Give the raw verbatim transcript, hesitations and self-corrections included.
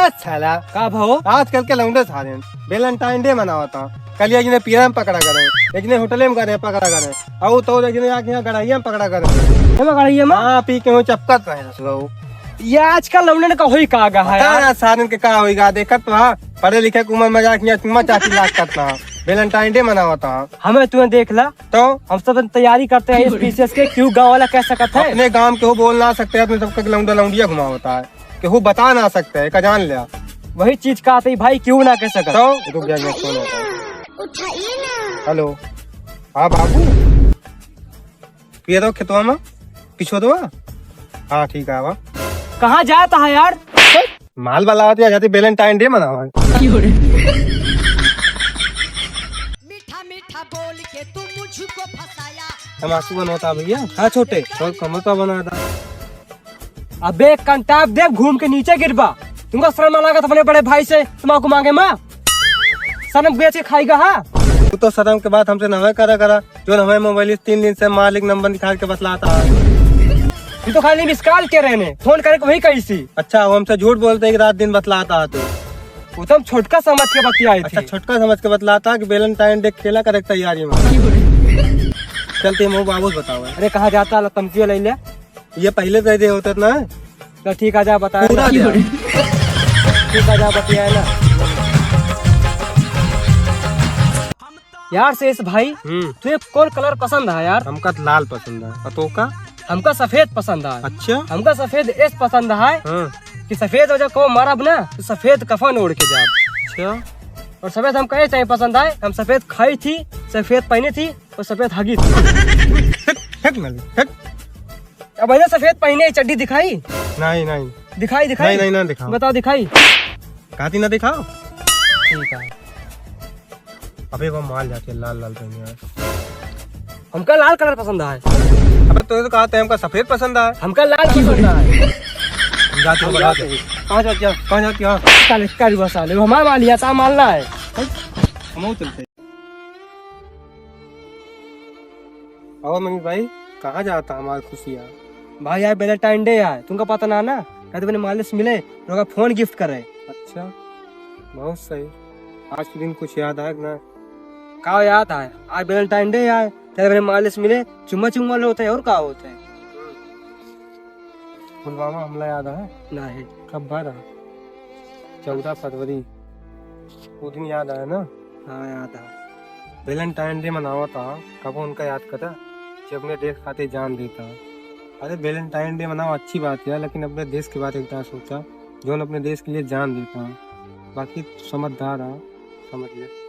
साला, का भो? आजकल के लौंडे सारे Valentine Day मनावत हैं। कल एक जने पियरा में पकड़ा करे, एक जने होटले में करे पकड़ा करे, और तो एक जने आके यहाँ गड़हिया में पकड़ा करे। एमा गड़हिया में? हाँ, पी के हूँ चपकत रहे ससुरा। ये आजकल लौंडन का होई का गा है पता यार? ना सारन के का होई गा, देखत तो हाँ, पढ़े लिखे के उम्र में जाके यहाँ चुम्मा चाटी लाग करता। Valentine Day मनावत हैं। हमें तुम्हें देख ला। तो? हम सब तैयारी करते हैं इस पीसीएस के, क्यों गाँव वाला कह सकत है? अपने गाँव के हो बोल ना सकते, अपने सबके लौंडा लौंडिया घुमावता है। केहू बता ना सकते, एका जान लिया। वही चीज कहत ही भाई, केहू ना कह सकत। तो रुक जा, मैं फोन आता है। उठाइए ना। हेलो, हाँ बाबू, पिए दो खेतवा में, पिछो दो। हाँ ठीक है, आवा। कहाँ जाता है यार? माल वाला आते जाते Valentine Day मनावा। मीठा मीठा बोल के तू मुझको फंसाया। तमाकू बनाता भैया? हाँ छोटे। और कमर का बनाता। अबे कंटाप देव, घूम के नीचे गिरबा। तुमको शर्म ना लागत अपने बड़े भाई से तमाकू मांगे मा? शर्म बेच के खाएगा, हाँ? तू तो शर्म के बात हमसे नवे करा करा, जो हमें मोबाइल तीन दिन से मालिक नंबर निकाल के बतलाता है। तू तो खाली मिस कॉल के रहने, फोन करे के वही कही सी। अच्छा, वो हमसे झूठ बोलते हैं कि रात दिन बतलाता है तू। वो तो हम छोटका समझ के बतियाए थे। अच्छा, छोटका समझ के बतलाता कि Valentine Day खेला करे तैयारी में। चलते हम वो बाबू से बताओ। अरे कहाँ जाता ला तमकियो ले ले। ये पहले दे दे होते ना। तो ठीक आ जा, बता पूरा ना। दे। ठीक आ जा, बतिया ना। यार शेष भाई, हम्म। तुझे कौन कलर पसंद है यार? हमका तो लाल पसंद है। और तो का? हमका सफेद पसंद है। अच्छा। हमका सफेद एस पसंद है हाँ। कि सफेद वजह को मारब ना तो सफेद कफन ओढ़ के जाब। अच्छा। और सफेद हमका एस टाइप पसंद है, हम सफेद खाई थी, सफेद पहनी थी और सफेद हगी थी। हट, हट ना ले, हट। अब है ना सफेद पहने चड्डी दिखाई? नहीं, नहीं। दिखाई, दिखाई? नहीं, नहीं, ना दिखाओ। बताओ, दिखाई? कहती ना दिखाओ। ठीक है। अबे वो माल जाके लाल लाल पहने यार। हमका लाल कलर पसंद है। अबे तो, तो कहते हैं हमका सफेद पसंद है। हमका लाल पसंद है। हम जाते हैं, हम बता जाते दे। हैं। कहाँ जाते हैं? कहाँ जाते हैं? साले, करुआ साले, वो हमारा माल लिया था, माल ना है। हम चलते हैं। और मम्मी भाई, कहाँ जाता हमार खुशिया? भाई, आज Valentine Day है, तुमका पता ना ना? कहते अपने मालिक से मिले, उनका फोन गिफ्ट करे। अच्छा, बहुत सही। आज के दिन कुछ याद आए कि ना? का याद आए? आज Valentine Day आए, तेरे अपने मालिक से मिले, चुम्मा चुम्मा लो होते हैं, और का होते हैं? पुलवामा हमला याद है? नहीं। कब भा रहा? चौदह फरवरी। वो दिन याद आया ना? हाँ, याद आया। Valentine Day मनावा था, कबो उनका याद करा, जो अपने देश खातिर जान देता। अरे, Valentine Day मनावा, अच्छी बात है, लेकिन अपने देश के बारे में क्या सोचा, जो अपने देश के लिए जान देता। बाकी समझदार है, समझ ले।